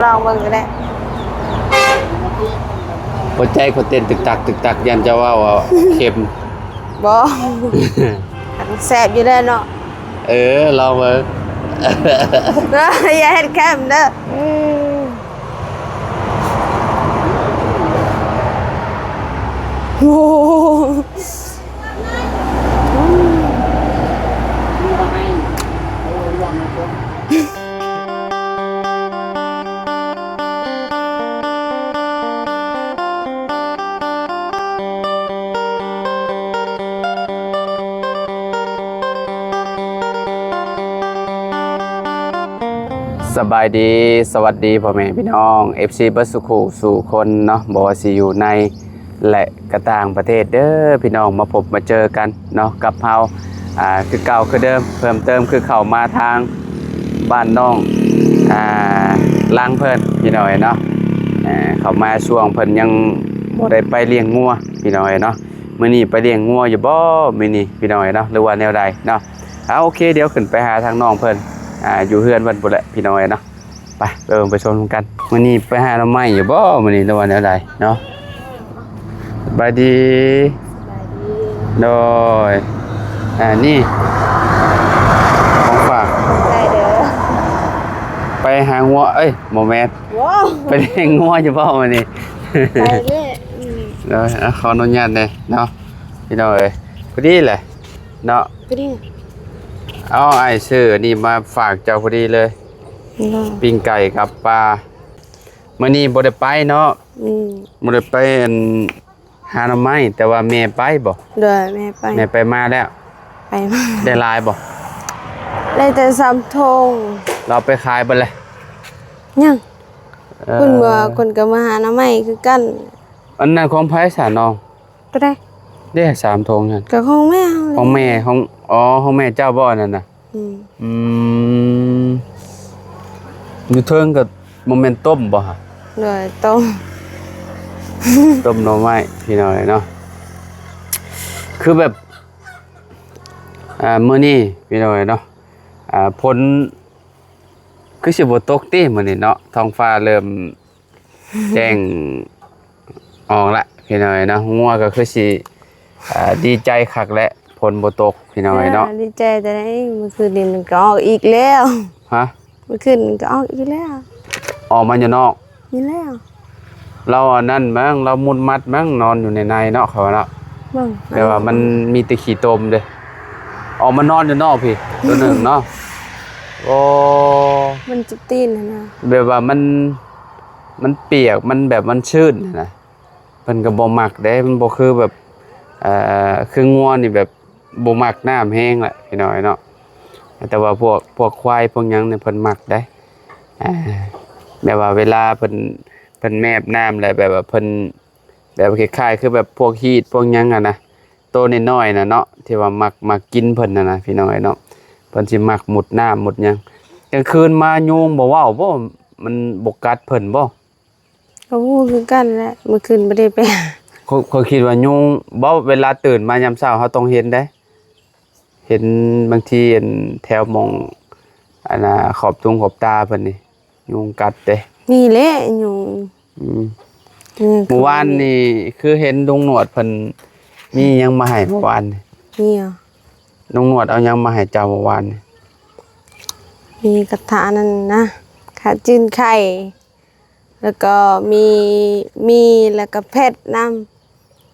ລອງເບິ່ງກໍໄດ້. ຫົວໃຈຂ້ອຍເຕັ້ນຕຶກຕັກຕຶກຕັກ ຢ້ານເຈົ້າເວົ້າວ່າເຄັມ. ບໍ່ ແຊບຢູ່ແລ້ວເນາະ. ເອີ ລອງເບິ່ງ. ຢ່າເຮັດເຄັມເດີ. ໂອ້. ສະບາຍດີ ສະຫວັດດີພໍ່ແມ່ພີ່ນ້ອງ ເອັຟຊີ ເບິດສູ່ຄູ່ສູ່ຄົນເນາະ ບໍ່ວ່າຊິຢູ່ໃນ ແລະ ກະຕ່າງປະເທດເດີພີ່ນ້ອງ ມາພົບມາເຈີກັນເນາະ ກັບເຮົາ ອ່າ ຄືເກົ່າຄືເດີມ ເພີ່ມເຕີມຄືເຂົ້າມາທາງບ້ານນ້ອງ ອ່າ ຫຼັງເພິ່ນພີ່ນ້ອງເອີຍເນາະ. ເຂົ້າມາຊ່ວງເພິ່ນຍັງບໍ່ໄດ້ໄປລ້ຽງງົວພີ່ນ້ອງເອີຍເນາະ. ມື້ນີ້ໄປລ້ຽງງົວຢູ່ບໍ່ມື້ນີ້ພີ່ນ້ອງເອີຍເນາະ ຫຼືວ່າແນວໃດເນາະ? ເອົາ ໂອເຄ ດຽວຂຶ້ນໄປຫາທາງນ້ອງເພິ່ນ ອ່າ ຢູ່ເຮືອນເພິ່ນພຸ້ນແຫຼະພີ່ນ້ອງເອີຍເນາະ. ໄປ ໄປເບິ່ງໄປຊົມນຳກັນ. ມື້ນີ້ໄປຫາໜໍ່ໄມ້ຢູ່ບໍ່ມື້ນີ້ ຫຼືວ່າແນວໃດເນາະ? ສະບາຍດີ. ສະບາຍດີ. ໂດຍ. ອ່າ ນີ້ ຂອງຝາກ. ຂອບໃຈເດີ. ໄປຫາງົວ ເອີຍ ບໍ່ແມ່ນ. ໂອ້ ໄປລ້ຽງງົວຢູ່ບໍ່ມື້ນີ້? ໄປແລ້ວ. ອືມ ໂດຍ. ອ່າ ຂໍອະນຸຍາດແດ່ເນາະ ພີ່ນ້ອງເອີຍ. ພໍດີແຫຼະເນາະ. ພໍດີ. ເອົາ ອ້າຍຊື້ອັນນີ້ມາຝາກເຈົ້າພໍດີເລີຍ. ໂດຍ. ປີ້ງໄກ່ກັບປາ. ມື້ນີ້ບໍ່ໄດ້ໄປເນາະ? ອືມ ບໍ່ໄດ້ໄປ ອັນ ຫາໜໍ່ໄມ້ ແຕ່ວ່າແມ່ໄປບໍ່? ໂດຍ ແມ່ໄປ. ແມ່ໄປມາແລ້ວ? ໄປມາ. ໄດ້ຫຼາຍບໍ່? ໄດ້ແຕ່ສາມຖົງ. ລາວເອົາໄປຂາຍເບິດແລ້ວ? ຍັງ. ເອີ ເພິ່ນວ່າເພິ່ນກໍມາຫາໜໍ່ໄມ້ຄືກັນ. ອັນນັ້ນຂອງໃຜຊະນ້ອງ? ໂຕໃດ? ເດ້ ສາມຖົງນັ້ນ. ກໍຂອງແມ່ເຮົາ. ຂອງແມ່ ຂອງ ອໍ ຂອງແມ່ເຈົ້າບໍ່ອັນນັ້ນນະ? ອືມ ອືມ ຢູ່ເທິງກໍບໍ່ແມ່ນຕົ້ມບໍ່ຫະ? ໂດຍ ຕົ້ມ ຕົ້ມໜໍ່ໄມ້ພີ່ນ້ອງເອີຍເນາະ. ຄືແບບ ອ່າ ມື້ນີ້ພີ່ນ້ອງເອີຍເນາະ ອ່າ ຝົນຄືຊິບໍ່ຕົກຕິມື້ນີ້ເນາະ ທ້ອງຟ້າເລີ່ມ ແຈ້ງອອກລະພີ່ນ້ອງເອີຍເນາະ. ງົວກໍຄືຊິ ອ່າ ດີໃຈຄັກແຫຼະ ຝົນບໍ່ຕົກພີ່ນ້ອງເອີຍເນາະ. ດີໃຈແຕ່ໃດ ມື້ຄືນນີ້ມັນກໍອອກອີກແລ້ວ. ຮະ? ມື້ຄືນມັນກໍອອກອີກແລ້ວ. ອອກມາຢູ່ນອກ? ນີ້ແລ້ວ. ລາວອັນນັ້ນມັ້ງ ລາວມຸດມັດມັ້ງ ນອນຢູ່ໃນໃນເນາະ ເຂົາວ່າເນາະ. ເບິ່ງ ແຕ່ວ່າມັນມີແຕ່ຂີ້ຕົມເດ້. ອອກມານອນຢູ່ນອກພີ້ ໂຕໜຶ່ງເນາະ. ໂອ້ ມັນຈຸດຕີນຫັ້ນນະ ແບບວ່າມັນ ມັນປຽກ ມັນແບບມັນຊື້ນຫັ້ນນະ ເພິ່ນກໍບໍ່ມັກເດ້. ມັນບໍ່ຄືແບບ ເອີ ຄືງົວນີ້ແບບບໍ່ມັກນ້ຳແຮງລະພີ່ນ້ອງເນາະ. ແຕ່ວ່າພວກ ພວກຄວາຍພວກຫຍັງນີ້ເພິ່ນມັກເດ້. ເອີ ແບບວ່າເວລາເພິ່ນ ເພິ່ນແມບນ້ຳແລ້ວ ແບບວ່າເພິ່ນ ແບບຄ້າຍໆຄືແບບພວກຮີດພວກຫຍັງຫັ້ນນະ ໂຕນ້ອຍໆນະເນາະ ທີ່ວ່າມັກ ມັກກິນເພິ່ນຫັ້ນນະ ພີ່ນ້ອງເອີຍເນາະ. ເພິ່ນຊິມັກມຸດນ້ຳມຸດຫຍັງ. ກາງຄືນມາຍຸງບໍ່ເວົ້າບໍ່? ມັນບໍ່ກັດເພິ່ນບໍ່? ກໍບໍ່ຮູ້ຄືກັນແຫຼະ ມື້ຄືນບໍ່ໄດ້ໄປຫາ. ຂ້ອຍ ຂ້ອຍຄິດວ່າຍຸງບໍ່? ເວລາຕື່ນມາຍາມເຊົ້າເຮົາຕ້ອງເຫັນເດ້ ເຫັນບາງທີ ອັນ ແຖວໝ່ອງ ອັນນ່າ ຂອບຕຸງຂອບຕາເພິ່ນນີ້ ຍຸງກັດເດ້. ນີ້ແຫຼະຍຸງ. ອືມ ອືມ ມື້ວານນີ້ຄືເຫັນລຸງໜວດເພິ່ນມີຫຍັງມາໃຫ້ມື້ວານນີ້? ມີຫຍັງ? ລຸງໜວດເອົາຫຍັງມາໃຫ້ເຈົ້າມື້ວານນີ້? ມີກະທະນັ້ນນະ ຂະຈືນໄຂ່ ແລ້ວກໍມີ ມີ ແລ້ວກໍເຜັດນຳ.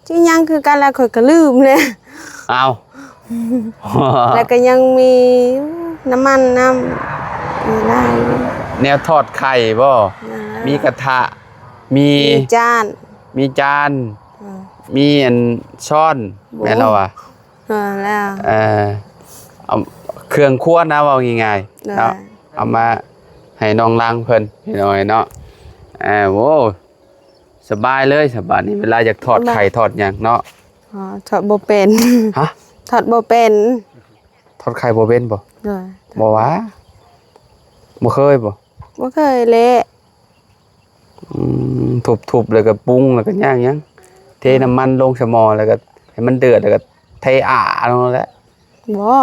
ຊິຫຍັງຄືກັນລະ ຂ້ອຍກໍລືມແລ້ວ. ອ້າວ ແລ້ວກໍຍັງມີນ້ຳມັນນຳ ມີຫຼາຍ ແນວທອດໄຂ່ບໍ່? ມີກະທະ ມີ ມີຈານ ມີຈານ ເອີ ມີອັນຊ້ອນ ແມ່ນແລ້ວຫວາ? ເອີ ແລ້ວ ເອີ ເອົາເຄື່ອງຄົວນະ ເວົ້າງ່າຍໆເນາະ ເອົາມາໃຫ້ນ້ອງລັງເພິ່ນ ພີ່ນ້ອງເນາະ. ເອີ ໂອ້ ສະບາຍເລີຍ ສະບາຍນີ້ ເວລາຢາກທອດໄຂ່ທອດຫຍັງເນາະ. ອໍ ທອດບໍ່ເປັນ. ຮະ? ທອດບໍ່ເປັນ. ທອດໄຂ່ບໍ່ເປັນບໍ່? ໂດຍ. ບໍ່ຫວາ? ບໍ່ເຄີຍບໍ່? ບໍ່ເຄີຍແຫຼະ. ອືມ ທຸບໆ ແລ້ວກໍປຸງ ແລ້ວກໍຫຍັງ ຫຍັງ ເທນ້ຳມັນລົງໃສ່ໝໍ້ ແລ້ວກໍໃຫ້ມັນເດືອດ ແລ້ວກໍເທອາລົງແຫຼະ. ບໍ່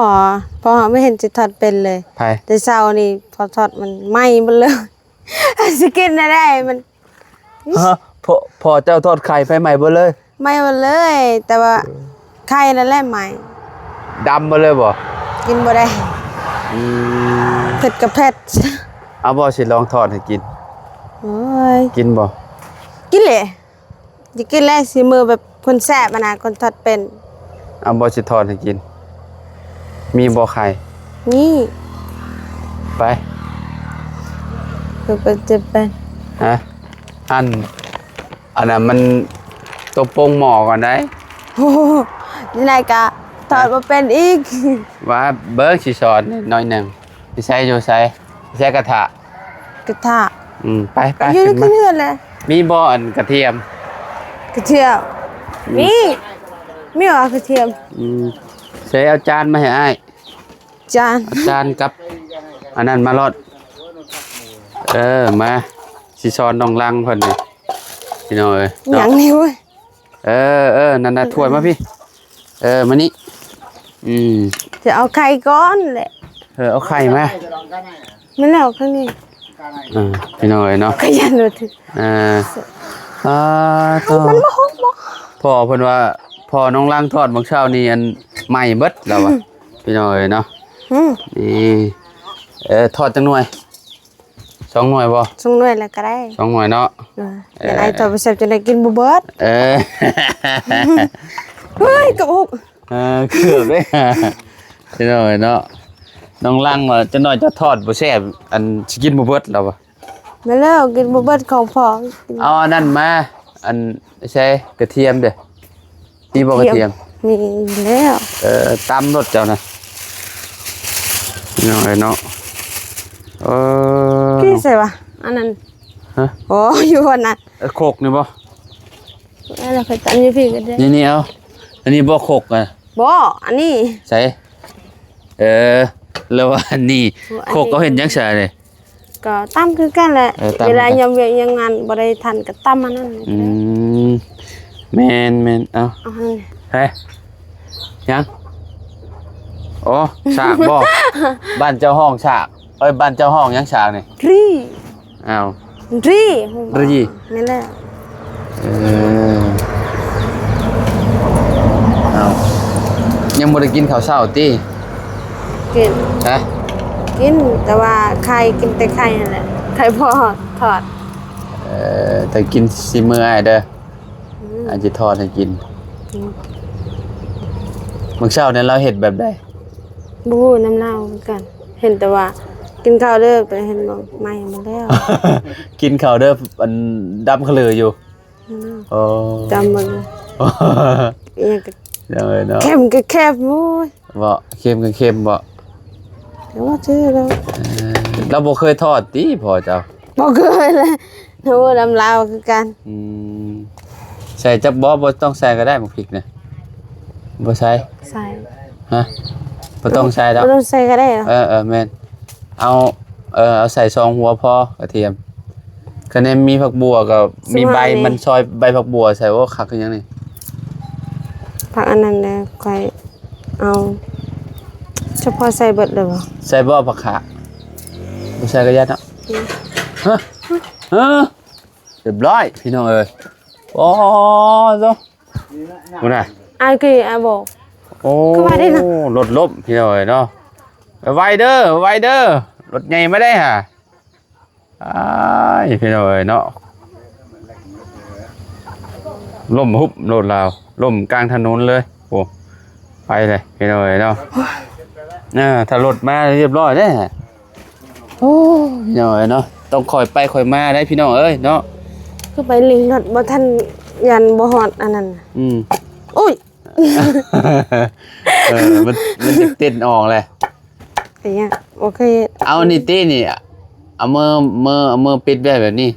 ພໍ່ເຮົາບໍ່ເຫັນຊິທອດເປັນເລີຍ. ໃຜ? ແຕ່ເຊົ້ານີ້ພໍທອດມັນໄໝ້ໝົດເລີຍ. ຊິກິນໄດ້ ມັນ ຮະ ພໍ່ ພໍ່ເຈົ້າທອດໄຂ່ໄຟໄໝ້ເບິດເລີຍ? ໄໝ້ເບິດເລີຍ ແຕ່ວ່າໄຂ່ນັ້ນແຫຼະໄໝ້. ດຳເບິດເລີຍບໍ່? ກິນບໍ່ໄດ້. ອືມ ເຜັດກໍເຜັດ. ເອົາບໍ່ ຊິລອງທອດໃຫ້ກິນ? ໂອ້ຍ ກິນບໍ່? ກິນແຫຼະ. ຢາກກິນແຫຼະ ສີມືແບບຄົນແຊບຫັ້ນນະ ຄົນທອດເປັນ. ເອົາບໍ່ ຊິທອດໃຫ້ກິນ? ມີບໍ່ໄຂ່? ມີ. ໄປ ກໍ ກໍຈະໄປ. ຮະ? ອັນ ອັນນັ້ນມັນຕົບໂປ່ງໝໍ້ກ່ອນໄດ໋. ໂອ້ໂຫ ຈັ່ງໃດກະທອດບໍ່ເປັນອີກ. ວ່າເບິ່ງ ຊິສອນໜ້ອຍໜຶ່ງ. ຢູ່ໃສ ຢູ່ໃສ? ໃສ່ກະທະ ກະທະ. ອືມ ໄປ ໄປ ຢູ່ ຂຶ້ນມາ ເຮືອນແຫຼະ. ມີບໍ່ອັນກະທຽມ? ກະທຽມ ອືມ ມີ ມີຫວາກະທຽມ? ອືມ ໃສ່ ເອົາຈານມາໃຫ້ອ້າຍ. ຈານ ເອົາຈານກັບອັນນັ້ນມາໂລດ. ເອີ ມາ ຊິສອນນ້ອງລັງເພິ່ນນີ້ ພີ່ນ້ອງເອີຍ. ຫຍັງນີ້ເວີຍ? ເອີ ເອີ ນັ້ນນະ ຖ້ວຍມາພີ້. ເອີ ມານີ້. ອືມ ຈະເອົາໄຂ່ກ່ອນແຫຼະ. ເອີ ເອົາໄຂ່ມາ. ແມ່ນແລ້ວ ຂ້າງນີ້. ເອີ ພີ່ນ້ອງເອີຍເນາະ ຂະຫຍັນໂລດ. ເອີ ອ່າ ມັນບໍ່ຫົກບໍ່? ພໍ່ເພິ່ນວ່າ ພໍ່ນ້ອງລັງທອດມື້ເຊົ້ານີ້ ອັນ ໄໝ້ເບິດລາວວ່າ ພີ່ນ້ອງເອີຍເນາະ. ອືມ ນີ້ ເອີ ທອດຈັກໜ່ວຍ? ສອງໜ່ວຍບໍ່? ສອງໜ່ວຍແລ້ວກໍໄດ້. ສອງໜ່ວຍເນາະ. ເອີ ເອີ ໄດ້ ຕໍ່ໄປແຊບຈັ່ງໃດກິນບໍ່ເບິດ. ເອີ ເຮີ້ຍ ກະອຸກ. ເອີ ເກືອບເດ້ ພີ່ນ້ອງເອີຍເນາະ. ນ້ອງລັງວ່າ ຈັກໜ່ອຍຈະທອດບໍ່ແຊບ ອັນ ຊິກິນບໍ່ເບິດລາວວ່າ. ແມ່ນແລ້ວ ກິນບໍ່ເບິດຂອງພໍ່. ເອົາອັນນັ້ນມາ ອັນ ໃສ່ກະທຽມເດີ້. ມີບໍ່ກະທຽມ? ມີແລ້ວ. ເອີ ຕຳໂລດເຈົ້ານະ ນ້ອຍເນາະ. ເອີ ກິນໃສ່ຫວາ? ອັນນັ້ນ ຮະ? ໂອ້ ຢູ່ຫັ້ນນະ. ເອີ ໂຄກນີ້ບໍ່? ອັນນັ້ນຂ້ອຍຕຳຢູ່ພີ້ກໍໄດ້. ນີ້ ນີ້ເອົາ. ອັນນີ້ບໍ່ໂຄກນະ? ບໍ່ ອັນນີ້. ໃສ່ ເອີ ແລ້ວວ່າອັນນີ້ ໂຄກເຂົາເຮັດຫຍັງຊະນີ້? ກໍຕຳຄືກັນແຫຼະ. ເອີ ຕຳຄືກັນ. ເວລາຍາມວຽກຍາມງານບໍ່ໄດ້ທັນກໍຕຳອັນນັ້ນ. ອືມ ແມ່ນໆ. ເອົາ ເອົາໃຫ້ ເຮີ້ຍ ຫຍັງ? ໂອ້ ສາກບໍ່? ບ້ານເຈົ້າຮ້ອງສາກ. ເອີຍ ບ້ານເຈົ້າຮ້ອງຫຍັງສາກນີ້? ຣີ. ອ້າວ ຣີ ຣີ ແມ່ນແລ້ວ. ເອີ ເອົ້າ ຍັງບໍ່ໄດ້ກິນເຂົ້າເຊົ້າຕິ? ກິນ. ຮະ? ກິນ ແຕ່ວ່າໄຂ່ ກິນແຕ່ໄຂ່ຫັ້ນແຫຼະ ໄຂ່ພໍ່ທອດ. ເອີ ແຕ່ກິນສີມືອ້າຍເດີ້. ອືມ ອ້າຍຊິທອດໃຫ້ກິນ. ອືມ ມື້ເຊົ້ານີ້ລາວເຮັດແບບໃດ? ບໍ່ຮູ້ນຳລາວຄືກັນ ເຫັນແຕ່ວ່າ ກິນເຂົ້າເດີ້ ແຕ່ເຫັນບອກໄໝ້ໝົດແລ້ວ. ກິນເຂົ້າເດີ້ ອັນ ດຳຂະເລີຢູ່. ອືມ ໂອ້ ດຳໝົດເລີຍ. ອີຫຍັງກໍ ເອີເນາະ ເຄັມກໍເຄັມ. ໂອ້ຍ ບໍ່ ເຄັມກໍເຄັມບໍ່? ແຕ່ວ່າເຈີແລ້ວ. ເອີ ລາວບໍ່ເຄີຍທອດຕິພໍ່ເຈົ້າ? ບໍ່ເຄີຍເລີຍ. ໂອ້ ນຳລາວຄືກັນ. ອືມ ໃສ່ຈັກບໍ່? ບໍ່ຕ້ອງໃສ່ກໍໄດ້ ໝາກພິກນະ. ບໍ່ໃສ່? ໃສ່. ຮະ? ບໍ່ຕ້ອງໃສ່ດອກ. ບໍ່ຕ້ອງໃສ່ກໍໄດ້. ເອີໆ ແມ່ນ. ເອົາ ເອີ ເອົາໃສ່ສອງຫົວພໍ ກະທຽມ. ຄັນແມ່ນມີຜັກບົ່ວກໍມີໃບມັນ ຊອຍໃບຜັກບົ່ວໃສ່. ໂອ້ ຄັກຄືຫຍັງນີ້. ຜັກອັນນັ້ນແຫຼະ ຂ້ອຍເອົາ ສະເພາະໃສ່ເບິດເລີຍບໍ່? ໃສ່ບໍ່ຜັກຂາ? ບໍ່ໃສ່ກໍຢ່າເນາະ. ຮະ? ຮະ? ຮະ? ຮະ? ຮະ? ຮະ? ຮະ? ຮຽບຮ້ອຍ ພີ່ນ້ອງເອີຍ. ໂອ້ໂຕ ພຸ້ນນະ ອາຍຄືອາຍບອກ. ໂອ້ ຄືວ່າໄດ້ນະ ລົດລົ້ມ ພີ່ນ້ອງເອີຍເນາະ. ໄວເດີ ໄວເດີ ລົດໃຫຍ່ມາໄດ້ຫາ. ອ້າຍ ພີ່ນ້ອງເອີຍເນາະ ລົ້ມຫຸບໂລດລາວ ລົ້ມກາງຖະໜົນເລີຍ. ໂອ້ ໄປເລີຍ ພີ່ນ້ອງເອີຍເນາະ. ເອີ ຖ້າລົດມາຮຽບຮ້ອຍເດ້. ໂອ້ ພີ່ນ້ອງເອີຍເນາະ ຕ້ອງຄ່ອຍໄປຄ່ອຍມາໄດ໋ ພີ່ນ້ອງເອີຍເນາະ. ຄືໄປຫຼິ້ນລົດບໍ່ທັນ ຢ້ານບໍ່ຮອດອັນນັ້ນ. ອືມ ໂອ້ຍ ເອີ ມັນ ມັນຈະເຕັ້ນອອກແຫຼະ. ເປັນຫຍັງ? ໂອເຄ ເອົານີ້ຕິນີ້ ເອົາມື ມື ເອົາມືປິດໄວ້ແບບນີ້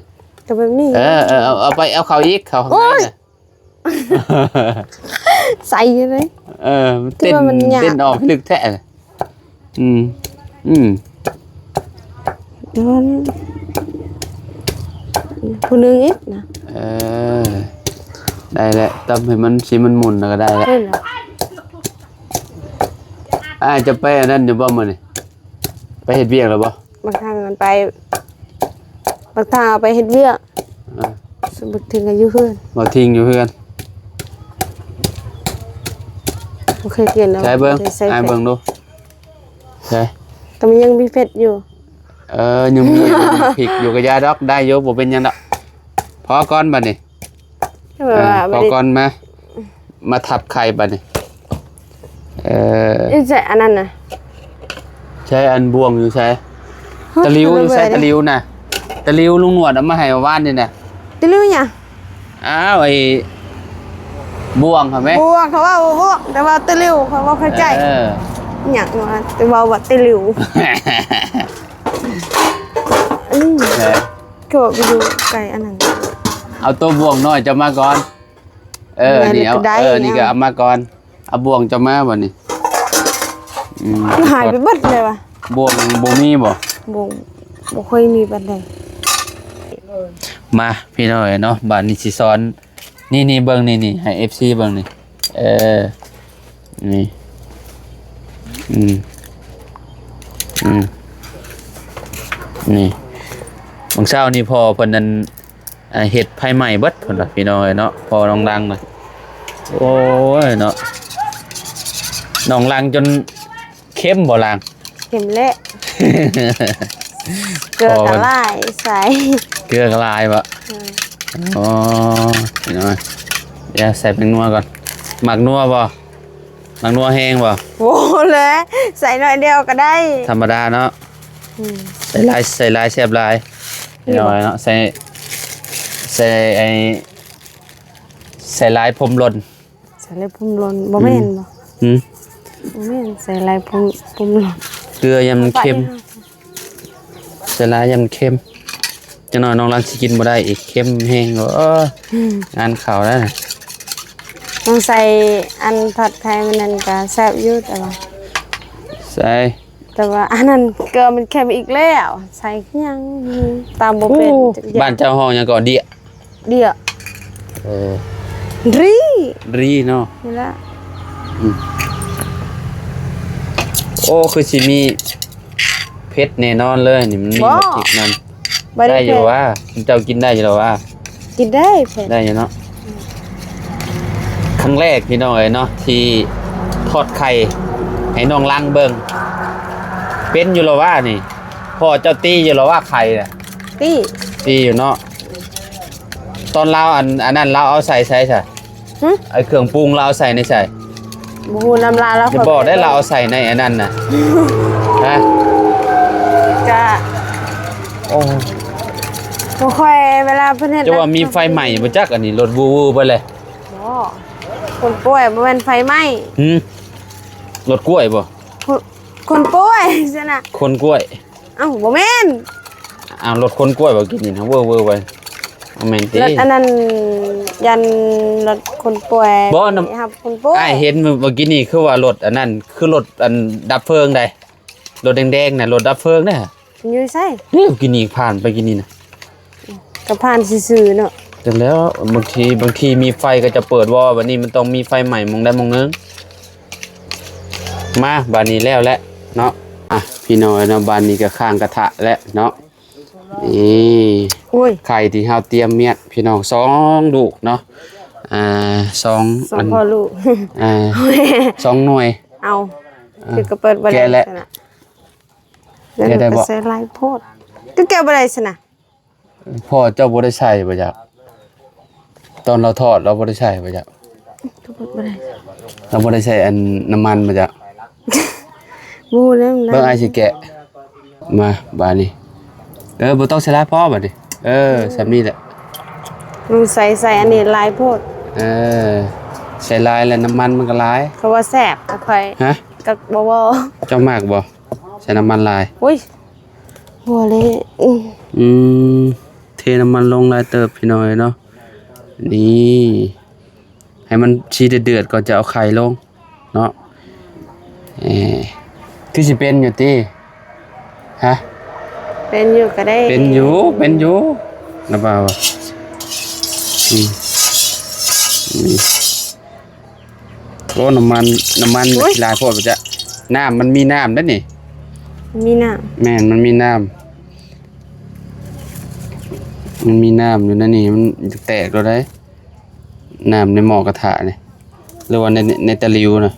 ກໍແບບນີ້. ເອີ ເອີ ເອົາ ເອົາໄປ ເອົາເຂົ້າອີກ ເຂົ້າຂ້າງໃນ. ໂອ້ຍ ໃສ່ຢູ່ເລີຍ. ເອີ ມັນເຕັ້ນ ເຕັ້ນອອກລຶກແທ້. ອືມ ອືມ ດອນ ຜູ້ໜຶ່ງອີກນະ. ເອີ ໄດ້ແລ້ວ ຕຳໃຫ້ມັນ ສີມັນໝຸ່ນແລ້ວກໍໄດ້ແລ້ວ. ເຫັນແລ້ວ. ອ້າຍຈະໄປອັນນັ້ນຢູ່ບໍ່ມື້ນີ້? ໄປເຮັດວຽກແລ້ວບໍ່? ບາງຄັ້ງມັນໄປ ບັກທ່າເອົາໄປເຮັດວຽກ. ອ່າ ສະບັກທິງກໍຢູ່ເຮືອນ. ບັກທິງຢູ່ເຮືອນ. ບໍ່ເຄີຍກິນດອກ. ໃຊ້ເບິ່ງ ບໍ່ໄດ້ໃສ່ ອ້າຍເບິ່ງດູ. ໃຊ້ ກໍມັນຍັງມີເຜັດຢູ່. ເອີ ຍັງມີ ຍັງມີພິກຢູ່ ກໍຢ່າດອກ ໄດ້ຢູ່ ບໍ່ເປັນຫຍັງດອກ. ພໍກ່ອນບັດນີ້. ແບບວ່າ ອ່າ ພໍກ່ອນ ມາ ມາທັບໄຂ່ບັດນີ້. ເອີ ຢູ່ໃສອັນນັ້ນນະ? ໃຊ້ອັນບ່ວງຢູ່ໃສ? ຮະ ຕະຫຼິວຢູ່ໃສ? ຕະຫຼິວນະ ຕະຫຼິວລຸງໜວດເອົາມາໃຫ້ວານນີ້ນະ. ຕະຫຼິວຫຍັງ? ອ້າວ ໄອ້ບ່ວງຫັ້ນແມ. ບ່ວງ ເຂົາເວົ້າວ່າບ່ວງ ແຕ່ວ່າຕະຫຼິວ ຂ້ອຍບໍ່ເຂົ້າໃຈ. ເອີ ຫຍັງວະ ແຕ່ເວົ້າວ່າຕະຫຼິວ. ອືມ ເອີ ຄືວ່າໄປຢູ່ໄກອັນນັ້ນ. ເອົາໂຕບ່ວງນ້ອຍເຈົ້າມາກ່ອນ. ເອີ ນີ້ເອົາ ເອີ ນີ້ກໍເອົາມາກ່ອນ. ເອົາບ່ວງເຈົ້າມາບັດນີ້. ອືມ ຄືຫາຍໄປເບິດເລີຍວະ. ບ່ວງບໍ່ມີບໍ່? ບໍ່ ບໍ່ຄ່ອຍມີປານໃດ. ມາ ພີ່ນ້ອງເອີຍເນາະ ບາດນີ້ຊິສອນ. ນີ້ໆ ເບິ່ງນີ້ໆ ໃຫ້ເອັຟຊີເບິ່ງນີ້. ເອີ ນີ້ ອືມ ອືມ ນີ້ ມື້ເຊົ້ານີ້ພໍ່ເພິ່ນນັ້ນ ອ່າ ເຮັດໄຟໄໝ້ເບິດເພິ່ນວ່າ ພີ່ນ້ອງເອີຍເນາະ. ພໍ່ນ້ອງລັງນະ ໂອ້ຍເນາະ ນ້ອງລັງຈົນເຄັມບໍ່ລາງ? ເຄັມແຫຼະ ເກືອກໍຫຼາຍໃສ່. ເກືອກໍຫຼາຍບໍ່? ອືມ ອໍ ພີ່ນ້ອງ ດຽວໃສ່ແປ້ງນົວກ່ອນ. ມັກນົວບໍ່? ມັກນົວແຮງບໍ່? ໂອ້ແຫຼະ ໃສ່ໜ້ອຍດຽວກໍໄດ້ ທຳມະດາເນາະ. ອືມ ໃສ່ຫຼາຍ ໃສ່ຫຼາຍແຊບຫຼາຍ. ນີ້ບໍ່? ເນາະ ໃສ່ ໃສ່ໄອ້ ໃສ່ຫຼາຍຜົມຫຼົ່ນ. ໃສ່ຫຼາຍຜົມຫຼົ່ນ ບໍ່ແມ່ນບໍ່? ຫືມ ບໍ່ແມ່ນ ໃສ່ຫຼາຍຜົມ ຜົມຫຼົ່ນ. ເກືອຢ່າມັນເຄັມ ໃສ່ຫຼາຍຢ່າມັນເຄັມ. ຈັກໜ້ອຍນ້ອງລັງຊິກິນບໍ່ໄດ້ອີກ ເຄັມແຮງ. ໂອ້ຍ ອືມ ງານເຂົ້າແລ້ວນະ. ຕ້ອງໃສ່ອັນທອດໄຂ່ມື້ນັ້ນກໍແຊບຢູ່ ແຕ່ວ່າ ໃສ່ ແຕ່ວ່າອັນນັ້ນເກືອມັນເຄັມອີກແລ້ວ ໃສ່ຫຍັງຕຳບໍ່ເປັນ. ໂອ້ ຈັກຢ່າງ. ບ້ານເຈົ້າຮ້ອງຫຍັງເກາະ? ເດຍ ເດຍ ເອີ ດຣີ ດຣີເນາະ ນີ້ລະ. ອືມ ໂອ້ ຄືຊິມີເຜັດແນ່ນອນເລີຍນີ້ ມັນມີ ບໍ່ ບັກພິກນຳ. ບໍ່ໄດ້ ໄດ້ຢູ່ຫວາ? ເຈົ້າກິນໄດ້ຢູ່ແລ້ວຫວາ? ກິນໄດ້ເຜັດ ໄດ້ຢູ່ເນາະ. ອືມ ຄັ້ງແລກພີ່ນ້ອງເອີຍເນາະ ທີ່ທອດໄຂ່ໃຫ້ນ້ອງລັງເບິ່ງ. ເປັນຢູ່ແລ້ວຫວານີ້? ພໍ່ເຈົ້າຕີຢູ່ແລ້ວຫວາໄຂ່ນະ? ຕີ ຕີຢູ່ເນາະ. ຕອນລາວອັນ ອັນນັ້ນລາວເອົາໃສ່ໃສຊະ? ຫຶ? ໄອ້ເຄື່ອງປຸງລາວເອົາໃສ່ໃນໃສ? ບໍ່ຮູ້ນຳລາວ ລາວ ຢ່າບອກໄດ້ ຂ້ອຍບໍ່ໄດ້ ລາວເອົາໃສ່ໃນອັນນັ້ນນະ. ຮະ? ກະ ໂອ້ ບໍ່ຄ່ອຍ ເວລາເພິ່ນເຮັດ ຈະວ່າມີໄຟໄໝ້ບໍ່ຈັກ ອັນນີ້ລົດວືໆໄປເລີຍ. ບໍ່ ຄົນປ່ວຍ ບໍ່ແມ່ນໄຟໄໝ້. ຫຶ? ລົດກ້ວຍບໍ່? ຄົນ ຄົນປ່ວຍຊັ້ນນະ ຄົນກ້ວຍ. ເອົ້າ ບໍ່ແມ່ນ. ອ້າວ ລົດຂົນກ້ວຍບໍ່ກິນນີ້ນະ ເວີໆໄປ. ບໍ່ແມ່ນຕິ ລົດອັນນັ້ນ ຢ້ານລົດຂົນປ່ວຍ ບໍ່ນຳ ໄປຮັບຄົນປ່ວຍ. ອ້າຍເຫັນມື້ກີ້ນີ້ຄືວ່າລົດອັນນັ້ນ ຄືລົດອັນດັບເພີງໃດ໋ ລົດແດງໆນະ ລົດດັບເພີງເດ້. ຢູ່ໃສ? ນີ້ກີ້ນີ້ຜ່ານໄປກີ້ນີ້ນະ. ກໍຜ່ານຊື່ໆເນາະ. ຈັກແລ້ວ ບາງທີ ບາງທີມີໄຟກໍຈະເປີດວໍ ບັດນີ້ມັນຕ້ອງມີໄຟໄໝ້ໝ່ອງໃດໝ່ອງໜຶ່ງ. ມາ ບາດນີ້ແລ້ວແຫຼະເນາະ. ອ່ະ ພີ່ນ້ອງເນາະ ບາດນີ້ກໍຄ້າງກະທະແລ້ວເນາະ. ນີ້ ໂອ້ຍ ໄຂ່ທີ່ເຮົາຕຽມມຽດ ພີ່ນ້ອງ ສອງລູກເນາະ. ອ່າ ສອງ ສອງພໍ່ລູກ ອ່າ ສອງໜ່ວຍ. ເອົາ ອ່າ ຄືກໍເປີດບໍ່ໄດ້ ແກະແຫຼະ ຊັ້ນນະ. ແກະໄດ້ບໍ່? ໃສ່ຫຼາຍໂພດ ກໍແກະບໍ່ໄດ້ຊັ້ນນະ. ພໍ່ເຈົ້າບໍ່ໄດ້ໃສ່ບໍ່ຈັກ? ຕອນລາວທອດລາວບໍ່ໄດ້ໃສ່ບໍ່ຈັກ? ກໍບໍ່ໄດ້ ລາວບໍ່ໄດ້ໃສ່ອັນນ້ຳມັນບໍ່ຈັກ? ບໍ່ຮູ້ແລ້ວນະ. ເບິ່ງອ້າຍຊິແກະ. ມາ ບາດນີ້ ເອີ ບໍ່ຕ້ອງໃສ່ຫຼາຍ ພໍບາດນີ້. ເອີ ສ່ຳນີ້ແຫຼະ. ມັນໃສ່ ໃສ່ອັນນີ້ຫຼາຍໂພດ. ເອີ ໃສ່ຫຼາຍແລ້ວນ້ຳມັນມັນກໍຫຼາຍ. ເຂົາວ່າແຊບ ແຕ່ຂ້ອຍ ຮະ? ກໍບໍ່ເວົ້າ. ເຈົ້າມັກບໍ່? ໃສ່ນ້ຳມັນຫຼາຍ. ໂອ້ຍ ບໍ່ເລີຍ. ອືມ ເທນ້ຳມັນລົງຫຼາຍເຕີບ ພີ່ນ້ອງເອີຍເນາະ. ນີ້ ໃຫ້ມັນສີເດືອດໆ ກ່ອນຈະເອົາໄຂ່ລົງເນາະ. ເອີ ຄືຊິເປັນຢູ່ຕິ? ຮະ? ເປັນຢູ່ກໍໄດ້. ເປັນຢູ່ ເປັນຢູ່ ລະບ່າວ. ອືມ ນີ້ ໂອ້ ນ້ຳມັນ ນ້ຳມັນ ໂອ້ຍ ຫຼາຍໂພດບໍ່ຈະ. ນ້ຳ ມັນມີນ້ຳເດ້ນີ້. ມີນ້ຳ. ແມ່ນ ມັນມີນ້ຳ. ມັນມີນ້ຳຢູ່ໃນນີ້ ມັນຈະແຕກແລ້ວໃດ໋ ນ້ຳໃນໝໍ້ກະທະນີ້ ຫຼືວ່າໃນ ໃນຕະຫຼິວນະ.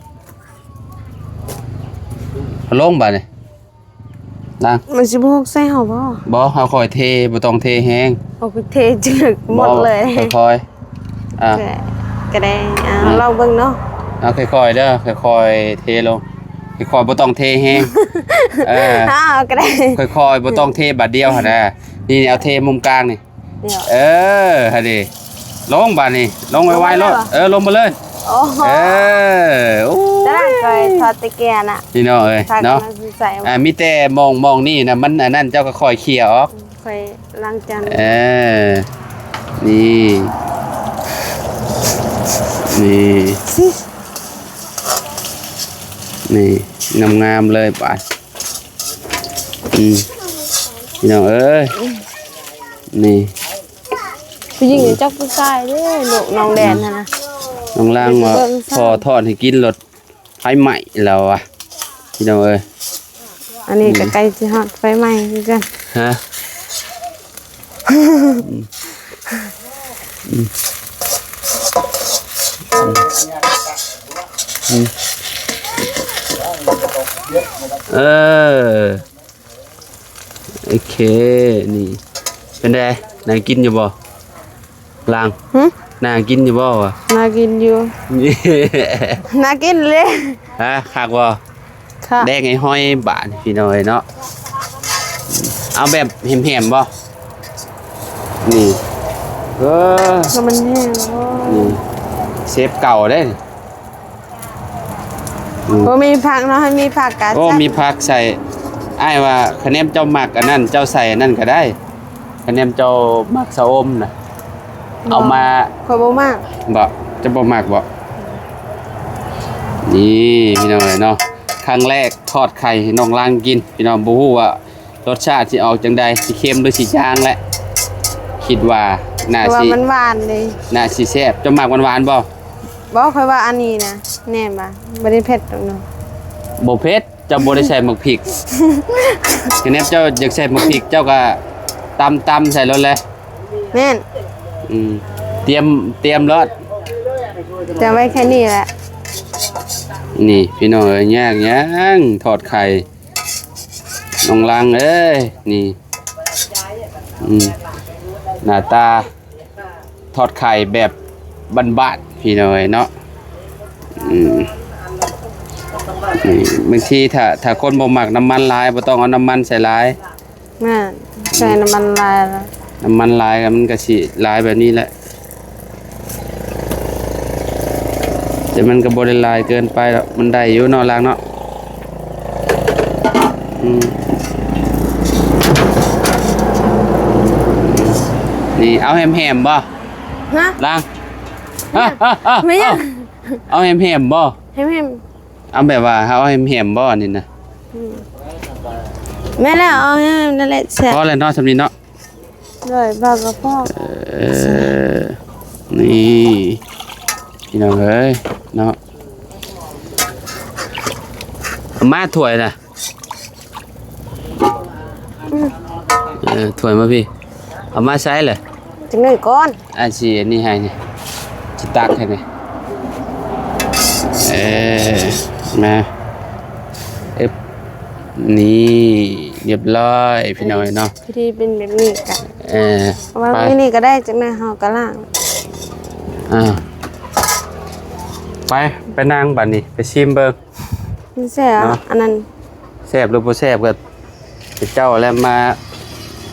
ເອົາລົງບາດນີ້ ລ້າງ. ມັນຊິບໍ່ຫົກໃສ່ເຮົາບໍ່? ບໍ່ ເຮົາຄ່ອຍເທ ບໍ່ຕ້ອງເທແຮງ. ເອົາໄປເທຈະເລິກໝົດເລີຍ. ບໍ່ ຄ່ອຍໆ ອ່າ ກະໄດ້ ອ່າ ອ່າ ລອງເບິ່ງເນາະ. ເອົາຄ່ອຍໆເດີ ຄ່ອຍໆເທລົງ ຄ່ອຍໆ ບໍ່ຕ້ອງເທແຮງ. ເອີ ເອົາກະໄດ້ ຄ່ອຍໆ ບໍ່ຕ້ອງເທບາດດຽວຫັ້ນນະ. ນີ້ ເອົາເທມຸມກາງນີ້. ດຽວ ເອີ ຫັ້ນເດ ລົງບາດນີ້ ລົງໄວໆໂລດ. ລົງໄດ້ບໍ່? ເອີ ລົງມາເລີຍ. ໂອ້ໂຫ ເອີ ໂອ້ ຕະຫຼາດຂ້ອຍທອດແຕ່ແກ່ນະ ພີ່ນ້ອງເອີຍເນາະ. ອ່າ ມີແຕ່ໝ່ອງ ໝ່ອງນີ້ນະ ມັນອັນນັ້ນ ເຈົ້າກໍຄ່ອຍເຄຍອອກ. ອືມ ຄ່ອຍລ້າງຈານ. ເອີ ນີ້ ນີ້ ນີ້ ງາມໆເລີຍບາດ. ອືມ ພີ່ນ້ອງເອີຍ ນີ້ ຜູ້ຍິງຈັກຜູ້ຊາຍເດ້ ລູກນ້ອງແດນຫັ້ນນະ. ນ້ອງລາງວ່າ ພໍ່ທອດໃຫ້ກິນໂລດ ໄຟໄໝ້ແລ້ວວ່າ ພີ່ນ້ອງເອີຍ. ອັນນີ້ກໍໃກ້ຊິຮອດໄຟໄໝ້ຄືກັນ. ຮະ? ເອີ ໂອເຄ ນີ້ ເປັນໃດ ໜ້າກິນຢູ່ບໍ່ ລາງ? ຫຶ? ໜ້າກິນຢູ່ບໍ່ວະ? ໜ້າກິນຢູ່ ໜ້າກິນເລີຍ. ຮະ ຄັກບໍ່? ຄັກ. ແດງໃຫ້ຫ້ອຍບາດ ພີ່ນ້ອງເອີຍເນາະ. ເອົາແບບແຮມໆບໍ່? ນີ້ ເອີ ແລ້ວມັນແຫ້ງບໍ່? ນີ້ ເຊຟເກົ່າເດ້. ອືມ ບໍ່ມີຜັກເນາະ ໃຫ້ມີຜັກກະ ໂອ້ ມີຜັກໃສ່. ອ້າຍວ່າ ຄະແນນເຈົ້າມັກອັນນັ້ນ ເຈົ້າໃສ່ອັນນັ້ນກໍໄດ້. ຄະແນນເຈົ້າມັກຊະອົມນະ ບໍ່ ເອົາມາ. ຂ້ອຍບໍ່ມັກ. ບໍ່ ເຈົ້າບໍ່ມັກບໍ່? ນີ້ ພີ່ນ້ອງເອີຍເນາະ ຄັ້ງແລກທອດໄຂ່ໃຫ້ນ້ອງລາງກິນ ພີ່ນ້ອງ ບໍ່ຮູ້ວ່າ ລົດຊາດຊິອອກຈັ່ງໃດ ຊິເຄັມ ຫຼື ຊິຈາງແຫຼະ. ຄິດວ່າໜ້າຊິ ມັນຫວານເດ້ ໜ້າຊິແຊບ. ເຈົ້າມັກຫວານໆບໍ່? ບໍ່ ຂ້ອຍວ່າອັນນີ້ນະ ແນມວ່າບໍ່ໄດ້ເຜັດດອກເນາະ. ບໍ່ເຜັດ ເຈົ້າບໍ່ໄດ້ໃສ່ໝາກພິກ. ຄະແນນເຈົ້າຢາກໃສ່ໝາກພິກ ເຈົ້າກໍຕຳໆໃສ່ໂລດແຫຼະ. ແມ່ນ. ອືມ ຕຽມ ຕຽມໂລດ ຈະໄວ້ແຄ່ນີ້ແຫຼະ. ນີ້ ພີ່ນ້ອງເອີຍ ຍາກຫຍັງ ທອດໄຂ່ ນ້ອງລັງເອີຍ ນີ້ ອືມ ໜ້າຕາທອດໄຂ່ແບບບ້ານໆ ພີ່ນ້ອງເອີຍເນາະ. ອືມ ນີ້ ບາງທີຖ້າ ຖ້າຄົນບໍ່ມັກນ້ຳມັນຫຼາຍ ບໍ່ຕ້ອງເອົານ້ຳມັນໃສ່ຫຼາຍ. ແມ່ນ ໃສ່ນ້ຳມັນຫຼາຍແລ້ວ ນ້ຳມັນຫຼາຍກໍມັນກໍຊິຫຼາຍແບບນີ້ແຫຼະ. ແຕ່ມັນກໍບໍ່ໄດ້ຫຼາຍເກີນໄປດອກ ມັນໄດ້ຢູ່ເນາະ ລາງເນາະ. ອືມ ນີ້ ເອົາແຮມໆບໍ່? ຮະ? ລາງ ແມ່ນຫຍັງ? ເອົາແຮມໆບໍ່? ແຮມໆ ເອົາແບບວ່າເຮົາແຮມໆບໍ່ ອັນນີ້ນະ? ອືມ ແມ່ນແລ້ວ ເອົາແຮມນັ້ນແຫຼະ ແຊບ ພໍແລ້ວເນາະ ສ່ຳນີ້ເນາະ. ໂດຍ ບາງກະພອກ ເອີ ນີ້ ພີ່ນ້ອງເອີຍເນາະ ເອົາມາຖ້ວຍນະ. ອືມ ເອີ ຖ້ວຍມາພີ້ ເອົາມາໃສ່ເລີຍ ຈັກໜ້ອຍກ່ອນ ອ້າຍຊິອັນນີ້ໃຫ້ນີ້ ຊິຕັກໃຫ້ນີ້. ເອີ ມາ ເອີບ ນີ້ ຮຽບຮ້ອຍ ພີ່ນ້ອງເອີຍເນາະ. ພິທີເປັນແບບນີ້ກະ ເອີ ເອົາມາ ໄປ ມື້ນີ້ກໍໄດ້ ຈັກໜ້ອຍເຮົາກໍລ້າງ. ອ່າ ໄປ ໄປນັ່ງບາດນີ້ ໄປຊີມເບິ່ງ ມັນແຊບ ເນາະ ອັນນັ້ນ ແຊບຫຼືບໍ່ແຊບກໍ ເຈົ້າແຫຼະມາ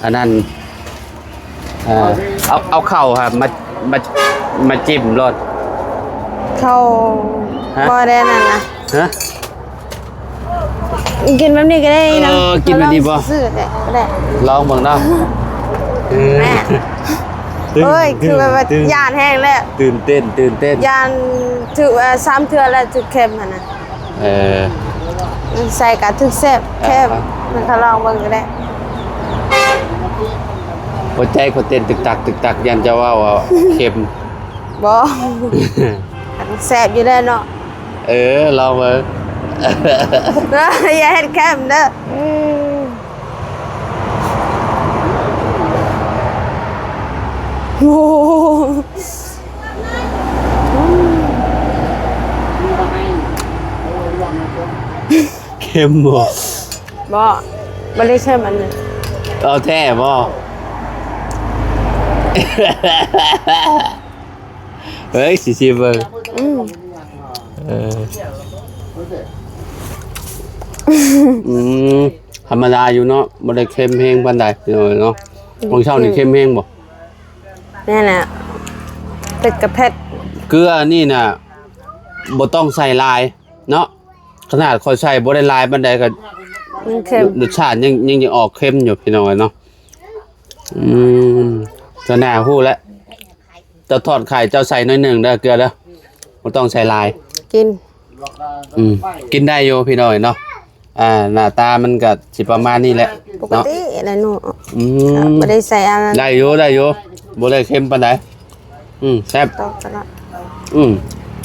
ອັນນັ້ນ ເອີ ເອົາ ເອົາເຂົ້າຫັ້ນມາ ມາ ມາຈິ້ມໂລດ. ເຂົ້າ ຮະ? ບໍ່ໄດ້ນັ້ນນະ ຮະ? ກິນແບບນີ້ກໍໄດ້ນະ. ເອີ ກິນແບບນີ້ບໍ່? ຊື້ແຫຼະ ກໍໄດ້ ລອງເບິ່ງເນາະ. ເອີ ແມ່ ຕື່ນ ເອີຍ ຄືແບບວ່າ ຕື່ນ ຢ້ານແຮງແລ້ວ ຕື່ນເຕັ້ນ ຕື່ນເຕັ້ນ ຢ້ານຖືກ ເອີ ສາມເທື່ອແລ້ວຖືກເຂັມຫັ້ນນະ. ເອີ ໃສ່ກະຖືກແຊບ ແຄບ ມັນກໍລອງເບິ່ງກໍໄດ້. ຫົວໃຈຂ້ອຍເຕັ້ນຕຶກຕັກ ຕຶກຕັກ ຢ້ານເຈົ້າເວົ້າວ່າເຄັມ. ບໍ່ ແຊບຢູ່ແລ້ວເນາະ. ເອີ ລອງເບິ່ງ ຢ່າເຮັດເຄັມເດີ. ອືມ. ໂອ້ ເຄັມບໍ່? ບໍ່ ບໍ່ໄດ້ເຄັມອັນນີ້. ເອົາແທ້ບໍ່? ເອີຍ ຊິຊີມເບິ່ງ. ອືມ ເອີ ອືມ ທຳມະດາຢູ່ເນາະ ບໍ່ໄດ້ເຄັມແຮງປານໃດເນາະ. ຂອງເຈົ້ານີ້ເຄັມແຮງບໍ່? ແມ່ນແຫຼະ ເຜັດກະເຜັດ. ເກືອນີ້ນະ ບໍ່ຕ້ອງໃສ່ຫຼາຍເນາະ. ຂະໜາດຂ້ອຍໃສ່ບໍ່ໄດ້ຫຼາຍປານໃດກໍ ມັນເຄັມ ລົດຊາດຍັງ ຍັງ ຍັງອອກເຄັມຢູ່ ພີ່ນ້ອງເອີຍເນາະ. ອືມ ກໍໜ້າຮູ້ແຫຼະ ເຈົ້າທອດໄຂ່ເຈົ້າໃສ່ໜ້ອຍໜຶ່ງເດີ ເກືອເດີ ບໍ່ຕ້ອງໃສ່ຫຼາຍ. ກິນ ອືມ ກິນໄດ້ຢູ່ ພີ່ນ້ອງເອີຍເນາະ. ອ່າ ໜ້າຕາມັນກໍຊິປະມານນີ້ແຫຼະ ປົກກະຕິແຫຼະເນາະ. ອືມ ບໍ່ໄດ້ໃສ່ອັນນັ້ນ ໄດ້ຢູ່ ໄດ້ຢູ່ ບໍ່ໄດ້ເຄັມປານໃດ. ອືມ ແຊບ ຕອກຕະຫຼອດ. ອືມ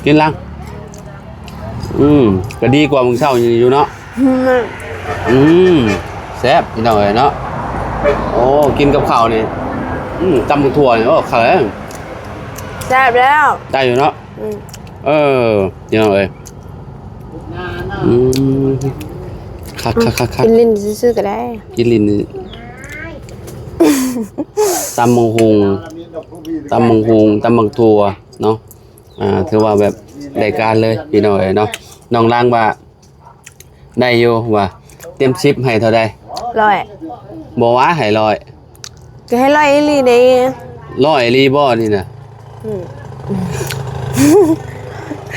ກິນລະ. ອືມ ກໍດີກວ່າມື້ເຊົ້າຢູ່ເນາະ. ອືມ ອືມ ແຊບ ພີ່ນ້ອງເອີຍເນາະ. ໂອ້ ກິນກັບເຂົ້ານີ້ ອືມ ຕຳບັກຖົ່ວນີ້ ໂອ້ ເຂົ້າແລ້ວ ແຊບແລ້ວ ໄດ້ຢູ່ເນາະ. ອືມ ເອີ ພີ່ນ້ອງເອີຍ ອືມ ຄັກໆໆໆ ກິນຫຼິ້ນຊື່ໆກໍໄດ້ ກິນຫຼິ້ນ. ຕຳບັກຫຸ່ງ ຕຳບັກຫຸ່ງ ຕຳບັກຖົ່ວເນາະ. ອ່າ ຖືວ່າແບບໄດ້ການເລີຍ ພີ່ນ້ອງເອີຍເນາະ. ນ້ອງລາງວ່າ ໄດ້ຢູ່ວ່າ ເຕັມສິບໃຫ້ເທົ່າໃດ? ຮ້ອຍ. ບໍ່ວ່າໃຫ້ຮ້ອຍ ກໍໃຫ້ຮ້ອຍອີ່ຫຼີເດ້. ຮ້ອຍອີ່ຫຼີບໍ່ນີ້ນະ? ອືມ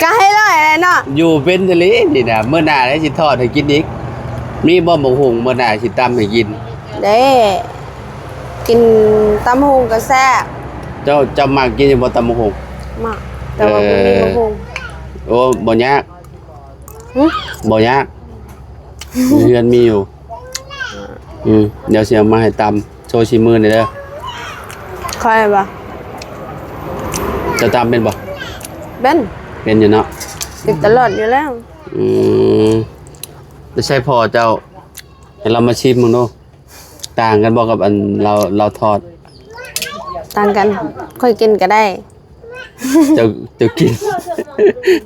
ກໍໃຫ້ຮ້ອຍແຫຼະເນາະ. ຢູ່ເປັນອີ່ຫຼີນີ້ນະ ມື້ໜ້າໄດ້ຊິທອດໃຫ້ກິນອີກ. ມີບໍ່ບັກຫຸ່ງ ມື້ໜ້າຊິຕຳໃຫ້ກິນເດ້. ກິນຕຳຫຸ່ງກໍແຊບ. ເຈົ້າ ເຈົ້າມັກກິນຢູ່ບໍ່ຕຳບັກຫຸ່ງ? ມັກ ແຕ່ວ່າບໍ່ມີບັກຫຸ່ງ. ເອີ ໂອ້ ບໍ່ຍາກ. ຫຶ? ບໍ່ຍາກ ຢູ່ເຮືອນມີຢູ່. ອືມ ດຽວຊິເອົາມາໃຫ້ຕຳໂຊສີມືແດ່ເດີ. ຂ້ອຍບໍ່? ເຈົ້າຕຳເປັນບໍ່? ເປັນ ເປັນຢູ່ເນາະ ເປັນຕະຫຼອດຢູ່ແລ້ວ. ອືມ ໄປໃຊ້ພໍ່ເຈົ້າ ໃຫ້ລາວມາຊີມເບິ່ງດູ. ຕ່າງກັນບໍ່ກັບອັນລາວ ລາວທອດ? ຕ່າງກັນ ຂ້ອຍກິນກໍໄດ້. ເຈົ້າ ເຈົ້າກິນ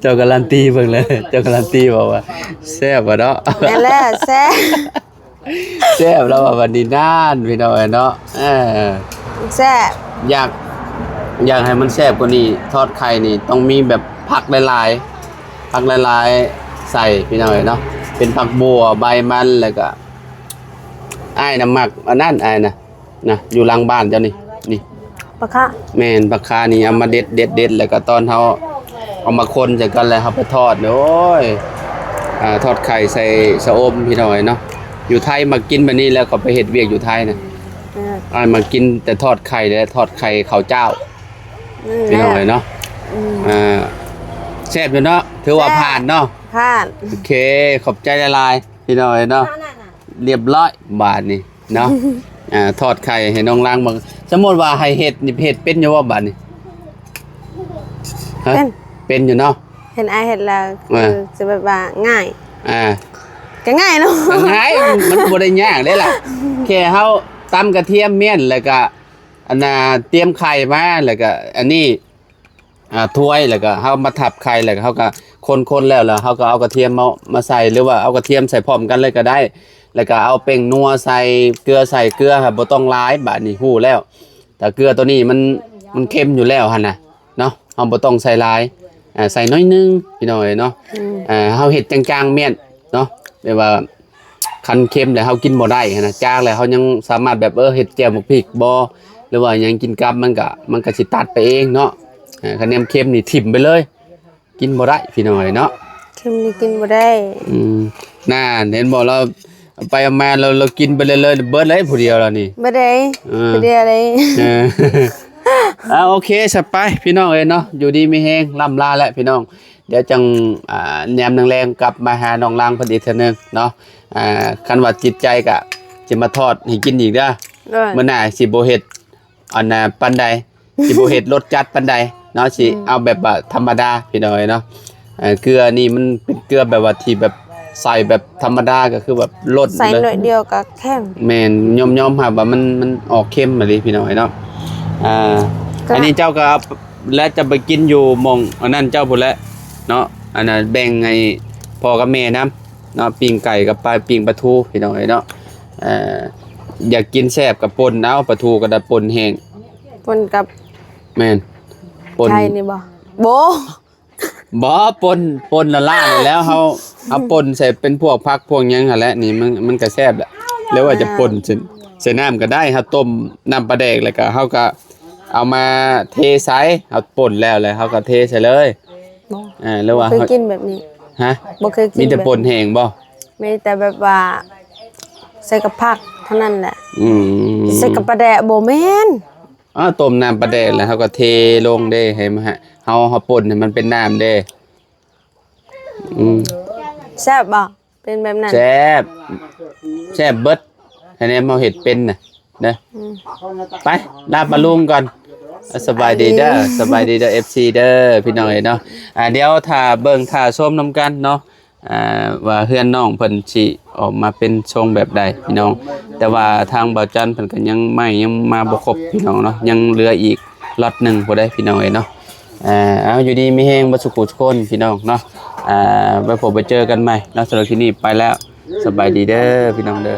ເຈົ້າກາລັນຕີເບິ່ງເລີຍ ເຈົ້າກາລັນຕີບອກວ່າແຊບບໍ່ເນາະ. ແມ່ນແລ້ວ ແຊບ ແຊບແລ້ວວ່າບັດນີ້ນານ ພີ່ນ້ອງເອີຍເນາະ. ເອີ ແຊບ ຢາກ ຢາກໃຫ້ມັນແຊບກວ່ານີ້ ທອດໄຂ່ນີ້ຕ້ອງມີແບບຜັກຫຼາຍໆ ຜັກຫຼາຍໆໃສ່ ພີ່ນ້ອງເອີຍເນາະ. ເປັນຜັກບົ່ວ ໃບມັນ ແລ້ວກໍ ອ້າຍນະມັກອັນນັ້ນ ອ້າຍນະ ນະ ຢູ່ຫຼັງບ້ານເຈົ້ານີ້ ນີ້ ປາຄາ. ແມ່ນ ປາຄານີ້ເອົາມາເດັດ ເດັດ ເດັດ ແລ້ວກໍຕອນເຮົາເອົາມາຄົນໃສ່ກັນ ແລ້ວເຮົາໄປທອດ ໂອ້ຍ ອ່າ ທອດໄຂ່ໃສ່ຊະອົມ ພີ່ນ້ອງເອີຍເນາະ. ຢູ່ໄທມັກກິນແບບນີ້ ແລ້ວເຂົາໄປເຮັດວຽກຢູ່ໄທນະ. ເອີ ອ້າຍມັກກິນແຕ່ທອດໄຂ່ ແລະ ທອດໄຂ່ເຂົ້າຈ້າວ ອືມ ພີ່ນ້ອງເອີຍເນາະ. ອືມ ອ່າ ແຊບຢູ່ເນາະ ຖືວ່າ ແຊບ ຜ່ານເນາະ ຜ່ານ. ໂອເຄ ຂອບໃຈຫຼາຍໆ ພີ່ນ້ອງເອີຍເນາະ. ລຽບຮ້ອຍບາດນີ້ເນາະ. ອ່າ ທອດໄຂ່ໃຫ້ນ້ອງລາງເບິ່ງ. ສົມມຸດວ່າໃຫ້ເຮັດນີ້ ເຮັດເປັນຢູ່ບໍ່ບາດນີ້? ຮະ? ເປັນ ເປັນຢູ່ເນາະ. ເຫັນອ້າຍເຮັດແລ້ວ ອ່າ ຄືຊິແບບວ່າງ່າຍ. ອ່າ ກໍງ່າຍເນາະ ກໍງ່າຍ ມັນ ມັນບໍ່ໄດ້ຍາກເດ້ລະ. ແຄ່ເຮົາຕຳກະທຽມມ້ຽນ ແລ້ວກໍ ອັນນ່າ ຕຽມໄຂ່ມາ ແລ້ວກໍອັນນີ້ ອ່າ ຖ້ວຍ ແລ້ວກໍເຮົາມາທັບໄຂ່ ແລ້ວກໍເຮົາກໍຄົນໆ ແລ້ວ ແລ້ວເຮົາກໍເອົາກະທຽມມາ ມາໃສ່ ຫຼືວ່າເອົາກະທຽມໃສ່ພ້ອມກັນເລີຍກໍໄດ້ ແລ້ວກໍເອົາແປ້ງນົວໃສ່ ເກືອໃສ່ ເກືອບໍ່ຕ້ອງຫຼາຍ. ບາດນີ້ຮູ້ແລ້ວ ແຕ່ເກືອຕົວນີ້ມັນ ມັນເຄັມຢູ່ແລ້ວຫັ້ນນະເນາະ ເຮົາບໍ່ຕ້ອງໃສ່ຫຼາຍ ອ່າ ໃສ່ໜ້ອຍໜຶ່ງ ພີ່ນ້ອງເອີຍເນາະ. ອືມ ອ່າ ເຮົາເຮັດຈາງໆ ມ້ຽນເນາະ ແບບວ່າ ຄັນເຄັມແລ້ວເຮົາກິນບໍ່ໄດ້ຫັ້ນນະ ຈາງແລ້ວເຮົາຍັງສາມາດແບບ ເອີ ເຮັດແຈ່ວໝາກພິກບໍ່ ຫຼືວ່າຫຍັງກິນກັບ ມັນກະ ມັນກະຊິຕັດໄປເອງເນາະ. ເອີ ຄັນແນມເຄັມນີ້ຖິ້ມໄປເລີຍ ກິນບໍ່ໄດ້ ພີ່ນ້ອງເອີຍເນາະ ເຄັມນີ້ກິນບໍ່ໄດ້. ອືມ ນັ້ນ ເຫັນບໍ່ ລາວໄປເອົາມາ ລາວ ລາວກິນໄປເລີຍ ເບິດເລີຍຜູ້ດຽວລາວນີ້ ບໍ່ໄດ້ ເອີ ຜູ້ດຽວເລີຍ. ເອີ ອ່າ ໂອເຄ ສະໄປ ພີ່ນ້ອງເອີຍເນາະ ຢູ່ດີມີແຮງ ລ່ຳລາແຫຼະ ພີ່ນ້ອງ. ດຽວຈັ່ງ ອ່າ ຍາມແລງໆ ກັບມາຫານ້ອງລາງເພິ່ນອີກເທື່ອໜຶ່ງເນາະ. ອ່າ ຄັນວ່າຕິດໃຈກະຊິມາທອດໃຫ້ກິນອີກເດີ. ໂດຍ ມື້ໜ້າຊິບໍ່ເຮັດອັນນ່າປານໃດ ຊິບໍ່ເຮັດລົດຈັດປານໃດເນາະ ຊິ ອືມ ເອົາແບບວ່າທຳມະດາ ພີ່ນ້ອງເອີຍເນາະ. ເອີ ເກືອນີ້ມັນເປັນເກືອແບບວ່າທີ່ແບບໃສ່ແບບທຳມະດາ ກໍຄືແບບລົດ ໃສ່ໜ້ອຍດຽວກໍເຄັມ. ແມ່ນ ຍອມ ຍອມຮັບວ່າມັນ ມັນອອກເຄັມອີ່ຫຼີ ພີ່ນ້ອງເອີຍເນາະ. ອ່າ ອັນນີ້ເຈົ້າກໍເອົາ ແລະຈະໄປກິນຢູ່ໝ່ອງອັນນັ້ນເຈົ້າພຸ້ນແຫຼະເນາະ. ອັນນັ້ນແບ່ງໃຫ້ພໍ່ກັບແມ່ນຳເນາະ ປີ້ງໄກ່ກັບປາ ປີ້ງປາທູພີ່ນ້ອງເອີຍເນາະ. ເອີ ຢາກກິນແຊບກໍປົ່ນເອົາ ປາທູກໍໄດ້ປົ່ນແຫ້ງ ປົ່ນກັບ ແມ່ນ ປົ່ນ ໄຂ່ນີ້ບໍ່? ບໍ່ ບໍ່ ປົ່ນ ປົ່ນລະລ້າງແລ້ວ ເຮົາ ເຮົາປົ່ນໃສ່ເປັນພວກຜັກພວກຫຍັງຫັ້ນແຫຼະ ນີ້ມັນ ມັນກໍແຊບແຫຼະ. ຫຼືວ່າຈະປົ່ນໃສ່ ໃສ່ນ້ຳກໍໄດ້ ເຮົາຕົ້ມນ້ຳປາແດກ ແລ້ວກໍເຮົາກໍເອົາມາເທໃສ່ ເຮົາປົ່ນແລ້ວ ແລ້ວເຮົາກໍເທໃສ່ເລີຍ. ບໍ່ ເອີ ຫຼືວ່າ ບໍ່ເຄີຍກິນແບບນີ້. ຮະ? ບໍ່ເຄີຍກິນ ມີແຕ່ ແບບ ປົ່ນແຫ້ງບໍ່? ມີແຕ່ແບບວ່າໃສ່ກັບຜັກເທົ່ານັ້ນແຫຼະ. ອືມ ໃສ່ກັບປາແດກບໍ່ແມ່ນ. ອ້າວ ຕົ້ມນ້ຳປາແດກແລ້ວເຮົາກໍເທລົງເດ້ ໃຫ້ມັນ ເຮົາ ເຮົາປົ່ນໃຫ້ມັນເປັນນ້ຳເດ້. ອືມ ແຊບບໍ່? ເປັນແບບນັ້ນ ແຊບ ແຊບເບິດ ໃຫ້ແນມເຮົາເຮັດເປັນນະ ເດີ. ອືມ ໄປ ລາປາລຸງກ່ອນ. ສະບາຍດີເດີ ສະບາຍດີເດີ ເອັຟຊີ ເດີ ພີ່ນ້ອງເອີຍເນາະ. ອ່າ ດຽວຖ້າເບິ່ງຖ້າຊົມນຳກັນເນາະ ອ່າ ວ່າເຮືອນນ້ອງເພິ່ນຊິອອກມາເປັນຊົງແບບໃດພີ່ນ້ອງ. ແຕ່ວ່າທາງບ່າວຈັນເພິ່ນກໍຍັງໄມ້ຍັງມາບໍ່ຄົບພີ່ນ້ອງເນາະ ຍັງເຫຼືອອີກລັອດໜຶ່ງພຸ້ນເດ້ພີ່ນ້ອງເອີຍເນາະ. ອ່າ ເອົາ ຢູ່ດີມີແຮງເບິດສູ່ຜູ້ທຸກຄົນພີ່ນ້ອງເນາະ. ອ່າ ໄວ້ພົບໄວ້ເຈີກັນໃໝ່ເນາະ. ສຳລັບຄລິບນີ້ໄປແລ້ວ ສະບາຍດີເດີພີ່ນ້ອງເດີ.